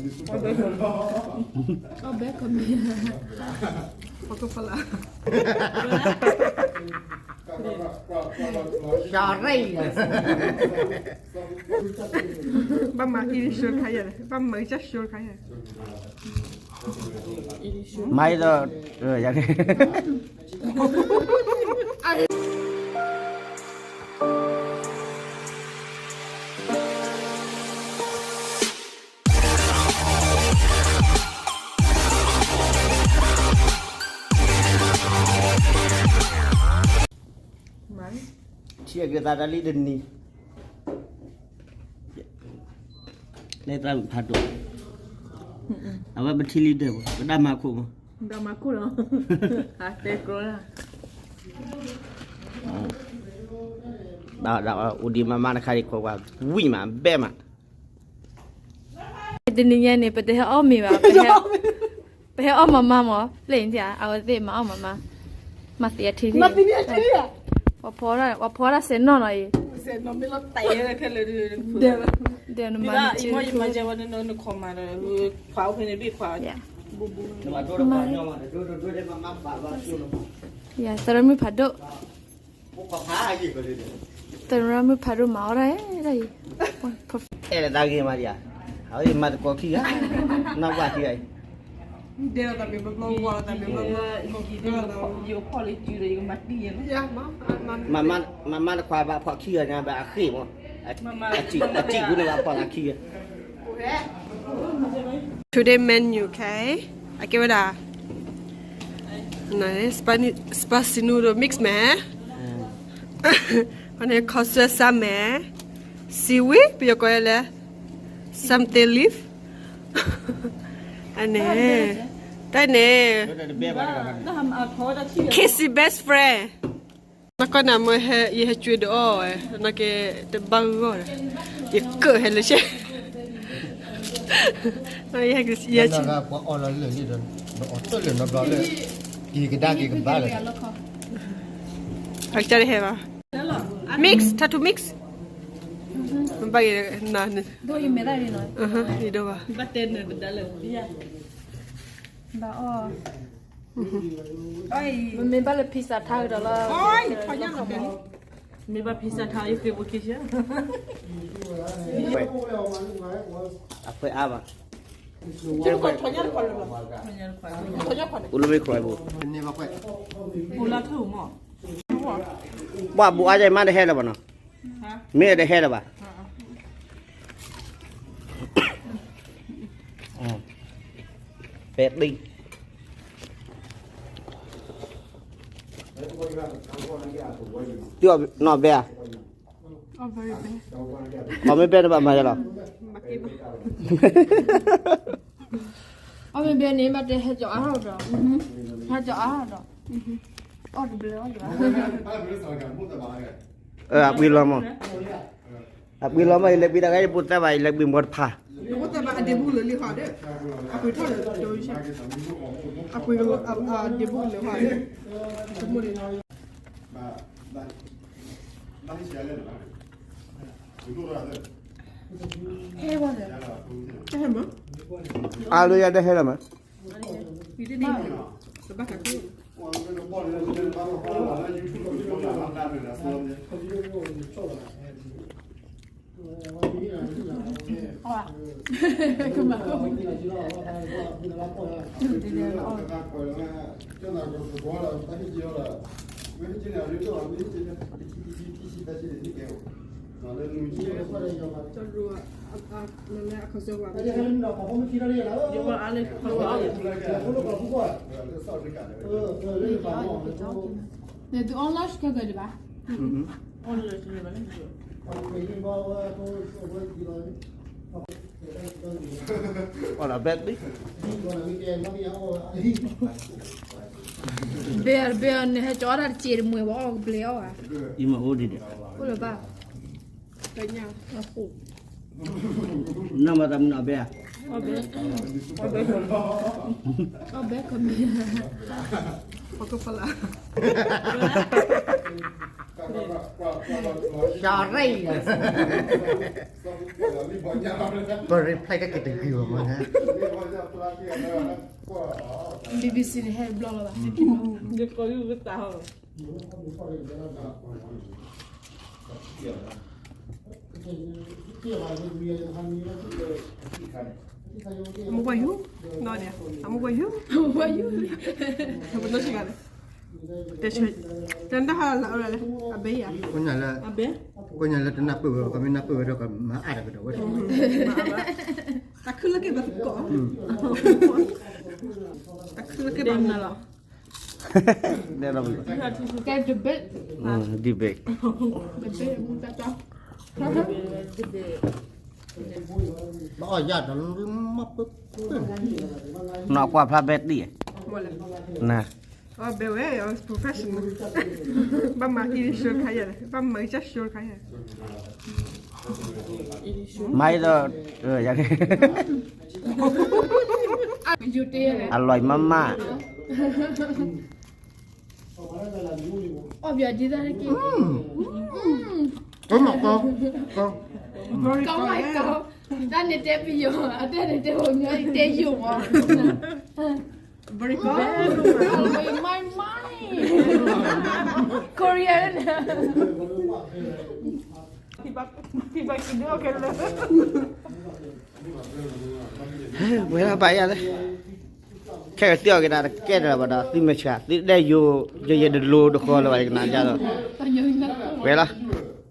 အီၣ်ဘဲကမ့ၢ်, အီၣ်ကဖီလာ်, ရှရံၣ်, ဘၣ်မၤအံၤရှုခါယဲ, ဘၣ်မၤကစၢ်ရှုခါယဲ, မၤအံၤဒီး, ယၤ ထံၣ်အက့ၤသးတၢ်လံတနံၤ, လၢသရၣ်မုၣ်ဖးဒိၣ်, အဝဲပထံၣ်လံဒဲးဘၣ်, ပတၢ်မၤခိၣ်မး, တၢ်မၤခိၣ်လီၤ, အတဲကျိလၢ အိၣ်ဒံးမၤမါတခါဒံးခိးကွၢ်, ဝံၣ်မး ဘဲမး တနံၤညါန့ၣ် ပတဟဲအီၣ်မ့ၤဘၣ်, ပဟဲအီၣ်မၤမါမး, လၢအံၤ အဝဲသ့ၣ်မၤအီၣ်မၤမါ, မၤသံအထံ, ပှၤဖီတၢ်စဲးနီၣ်နီၤအံၤ, ဒဲးနမၤန့ၣ်, ယၤသရၣ်မုၣ်ဖးဒိၣ်, သရၣ်မုၣ်ဖးဒိၣ်မၤအီၣ်တၢ်အံၤ, အဲၣ်လၢတၢ်ဂ့ၤမးဒံးဧါ, အဝဲမၤသကိးခံဂၤ, နီၢ်ဘၣ်ခံဂၤအံၤ, ဒဲးလီၤတၢ်မ့ၢ်ဘျီဘျီလီၤ, တၢ်မ့ၢ်ဘျီဘျီ, ယကဖီၣ်လၢစုဒီး ယကမၤတံၢ်ယဲလီၤ, မၤမါတခွါဘၣ်ဖီၣ်ခံဂၤန့ၣ် ဘၣ်အဃ့ၢ်မး, အစံးပူၤန့ၣ်ဘၣ်ဖီၣ်လၢခံဂၤ Today menu ခဲအံၤ အကဲဝဲဒၣ် spicy noodle mix မဲာ်, အန့ၣ် ခီစၢ်စၢ်မဲာ်, seaweed ပယီၤကိးလၢ something leaf အန့ၣ်, တၢ်န့ၣ် Casey best friend နကီၢ်နၤမ့ၢ်ဟဲ ယဟဲကွံာ်ဒီးအီၣ်ဝဲ နကဲတဘၣ်ဂီၢ်ဒီး ယကၢၣ်ဟဲလၢဆဲး, ယဟဲ ပှၤအီၣ်လီၤလၢာ်န့ၣ်ဒီး နအီၣ်တၢ်လၢာ်နီတဘျီလၢ က့ၤကဒါက့ၤကဘၣ်လၢ အကစၢ်တဟဲဘၣ် mix ထါထူ mix ဘၣ်က့ၤနၤန့ၣ် ယဒိၣ်ဘၣ် ဘၣ်အီၣ် မ့ၢ်ဘၣ်လၢ pizza ထါကဒီးလီၤ, မ့ၢ်ဘၣ် pizza ထါ ယသ့ၣ်ဘိခံဆၢ, အခွဲးအါဘၣ်, အိၣ်လၢမ့ၢ်ခွဲးဘိ, ပှၤဘူးအါယဲၢ်မးတဟဲလၢၤဘၣ်နီၤ, မ့ၢ်တဟဲလၢၤဘၣ် ပဲာ်တံၢ်, သုအီၣ်နီၢ်ဘဲဧါ, အီၣ်မ့ၢ်ဘဲနဘၣ်မၤယၤလီၤ, အီၣ်မ့ၢ်ဘဲန့ၣ် ဘၣ်တဲဟဲကီၤအါထီၣ်ဒီး, ဟဲကီၤအါထီၣ်ဒီး, အီၣ်တဘျဲၣ်အီၣ်တဘျဲၣ်, အပှ့ၤလီၤမး, အပှ့ၤလီၤမး ယလဲၤဘှံးတၢ်ဂၤ ယဘိးသၢဘၣ် ယလဲၤဘှံးမီတဖၣ်, အပှ့ၤထီၣ်ဒီး အပှ့ၤ, အဒ့ဘိးလၢၤဟီ, အါလၢယၤတဟဲလီၤမး, န့ၣ်သုအီၣ်လၢဆှၢကဒီးဘၣ်, အီၣ်လၢဘဲၣ်, ဘဲၣ်ဘဲၣ်န့ၣ် ဟဲကၠီတၢ်တစဲးတမှဲၤဘၣ် အီၣ်ကဘျဲးအီၣ်ဧါ, အံၤမ့ၢ်အိၣ်ဒံးဒီး, အိၣ်လၢၤဘၣ်, နမၤတၢ်မနုၤအဘဲၣ်ဧါ, အီၣ်ဘဲၣ်, အီၣ်ဘဲၣ်ခီမ့ၢ်, အီၣ်ကဖီလာ် Sorry. ပ reply တၢ်က့ၤတဂ့ၤဘၣ်မး. BBC န့ၣ်ဟဲဘျီလီၤဘၣ်. ယကိးယုၢ်ကတၢ်ဟီ. အမိၢ်ပှၢ်ယူၤ, နီၢ်ဒဲး, အမိၢ်ပှၢ်ယူၤ, အမိၢ်ပှၢ်ယူၤ, ပနီၢ်ဆံးဂၤန့ၣ်, တဲဆၢ, တနၢ်ဟါလၢအဝဲလဲၣ်, အဘဲယၤ, အဘဲ, ကိးညါလၢတနၢ်ပၢၢ်ဝဲ, ပမ့ၢ်နၢ်ပၢၢ်ဝဲဒီး ကမၤအါတကဒီးဝဲ, တၢ်ခုလၢက့ၤဘၣ်သကိး, တၢ်ခုလၢက့ၤဘၣ်မနုၤလီၤ. တဲဒ်, debate, debate, နီၢ်ကွၢ်ဖျါဘဲတံၢ်, န, ဘဲဝဲ professional, ဘၣ်မၤ edition ခါယဲၢ်, ဘၣ်မၤကစၢ် show ခါယဲၢ်, မၤဒီး, ယၤ, အလွဲၢ်မးမး. အီၣ်ဘၣ်ဒ်သိးတက့ၢ်, ကီမးကီ, ကီ, ကီမးကီ, တၢ်န့ၣ်တဲပယီၤ, အတၢ်န့ၣ်တဲပှၤကညီ, တဲယိာ်မး, အလွဲၢ်မးမး, Korea န့ၣ် ပှဲၤလၢဘၣ်ယၤလၢ, ခဲကသံၣ်အီၣ်က့ၤတၢ်တကဲတၢ်ဘၣ်ဒီး သုမဲာ်ဆှး သုဒဲယိာ်, ယဲယဲတလိၤတဃီလၢၤဘၣ် ယကနၣ်ဒ်သိး, ဝဲလီၤ,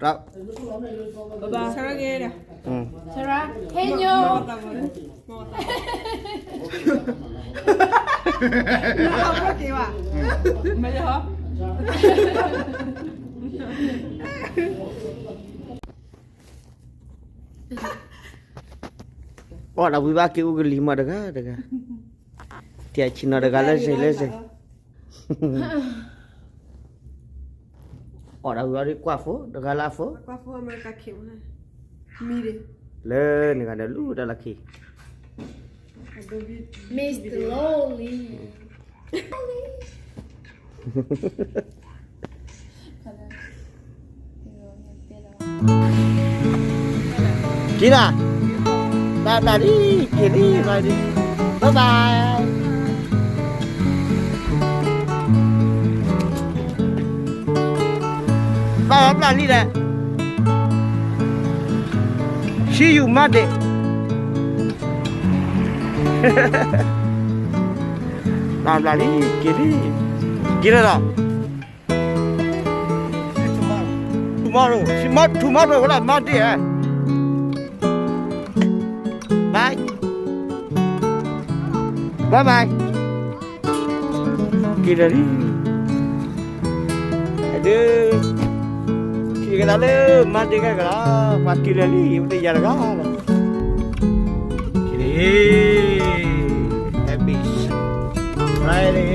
ဒီး, အီၣ်ဒီးဝံၤဘၣ်က့ၤအူကလံၤမးတဂၤတဂၤ, ထံၣ်ဆံးနီၤတဂၤလၢစ့လၢစ့, အီၣ်ဒီးဝံၤဘၣ်ကွၢ်ဖိ တဂၤလၢအဖိ, လၢန့ၣ်ဂၤဒီးလူၤတၢ်လီၢ်ခံ Miss Lowly. က့ၤလီၤ, ဘၣ်ဘျၣ်လံ, က့ၤလံ, ဘၣ်လံ, bye bye. ဘၣ်ဘျၣ်လံဒီး, see you Monday. ဘၣ်ဘျၣ်လံ, က့ၤလံ, က့ၤလီၤလီၤ. Tomorrow, tomorrow ဝဲဒၣ် Monday ဧါ, bye, bye bye. က့ၤလီၤလံ, ဒုး, က့ၤကဒါလၢ Monday ကဲကလီၤ, ပှၤက့ၤလီၤလံ, ပတယၤတဂၤလီၤ. က့ၤလံ, Happy Friday.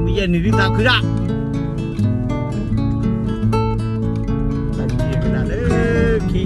မ့ၢ်ယဲၢ်နံၣ်ဒုးသးခုဒၣ်, က့ၤကဒါလၢခံ